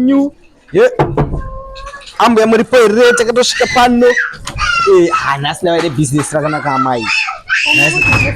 yenyu. Ye. Ambuya muripo here? Takatosvika pano. Eh, ah, nhasi ndava nebusiness rakanaka amai.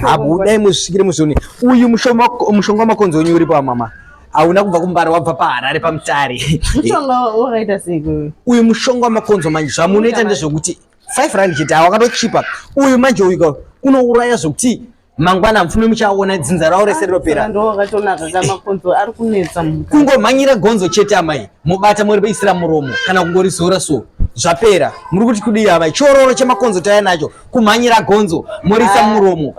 Abudai muzvisvikire muzvione. Uyu mushonga mushonga wamakonzo wenyu uripo amama. Hauna kubva kumbara wabva paHarare paMutare. Mushonga wakaita sei? Uyu mushonga wamakonzo manje zvamunoita ndezvekuti 5 rand chete awakatochipa. Uyu manje uyu unouraya zvokuti mangwana mfume muchaona dzinza rawo rese rinopera. Ndowakatonaka kamakonzo ari kunetsa kungomhanyira gonzo chete amai mobata moriisira muromo kana kungorizora so zvapera. Muri kuti kudii amai? Chiororo chemakonzo taya nacho kumhanyira gonzo morisa ah, muromo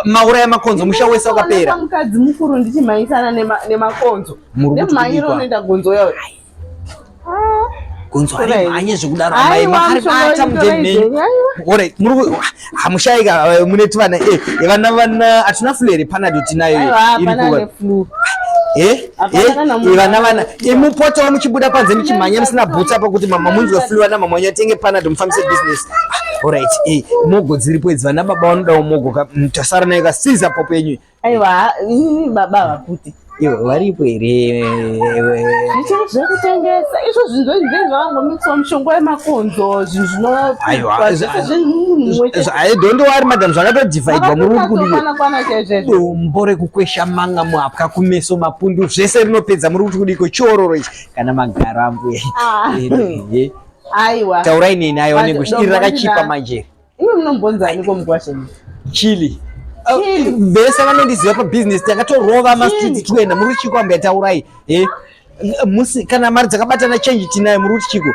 mauraya makonzo musha wese wakapera. Mukadzi mukuru ndichimhanyisana nemakonzo nemhanyiro unoita gonzo yawo gonzo harimhanye zvekudaro amai makaribata mudheni menyu. Alright, muri hamushaika eh, mune tivana eh, eh vana vana hatina flu here? Panado tinayo iri kuva eh, eh, vana vana imupotawo muchibuda panze muchimhanya musina bhutsu apa kuti mama munzwe flu vana mama wenyu atenge panado mufambise business. Ah, alright, eh, mogo dziripo idzi vana baba vanodawo mogo ka mm, tasara nayo ka siza popo yenyu. Aiwa, inini baba vaputi. Ivo varipo here? Zvichiri zvekutengesa izvo zvinhu zvinenge zvakangomixwa mushonga wemakonzo zvinhu zvino Aiwa, I don't worry madam, zvakatodivhaidwa muri kuti kudiko. Dombo rekukwesha manga muhapwa kumeso mapundu zvese rinopedza muri kuti kudiko chiororo ichi kana magaro ambuya. Ah. Eh, eh. Aiwa. Taurai neni aiwa nengo iri rakachipa manje. Iwe munombonzani ko mukwasha? Chili. Vese vanondiziva pabusiness takatorova mastreets toenda muri chiko ambuya taurai. Eh musi kana mari dzakabatana change tinayo muri kuti chiko.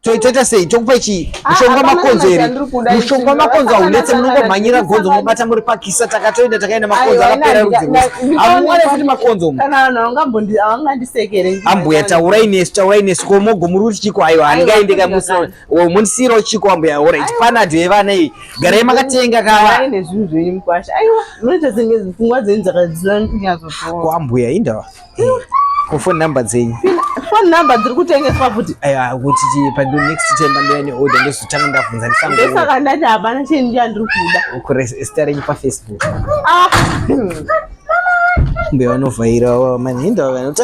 Toita sei tokupa chii? Ah, Mushonga makonzo here? Mushonga makonzo haunetse munongomhanyira gonzo mobata muri pakisa takatoenda takaenda makonzo akapera rudzi rwese. Hamuwane futi makonzo umu. Kana vanhu havangambondi havangandisekere. Ambuya taurai nesu taurai nesu ko mogo muri kuti chiko aiwa handingaende kamusi Mundisiirawo chiko ambuya alright panado yevana iyi garai makatenga kava. Garai nezvinhu zvenyu mukwasha. Aiwa munoita senge pfungwa dzenyu dzakadzina kunyatsotoa. Ko ambuya indawa. Ko phone number dzenyu? Phone number dziri kutengeswa futi. Aiwa kuti pa next time pandouya ne order ndozotanga ndabvunza ndisango. Ndosaka ndati hapana chinhu chandiri kuda. Ko zita renyu pa Facebook. Ah. Mbuya vanovhaira mani indawa.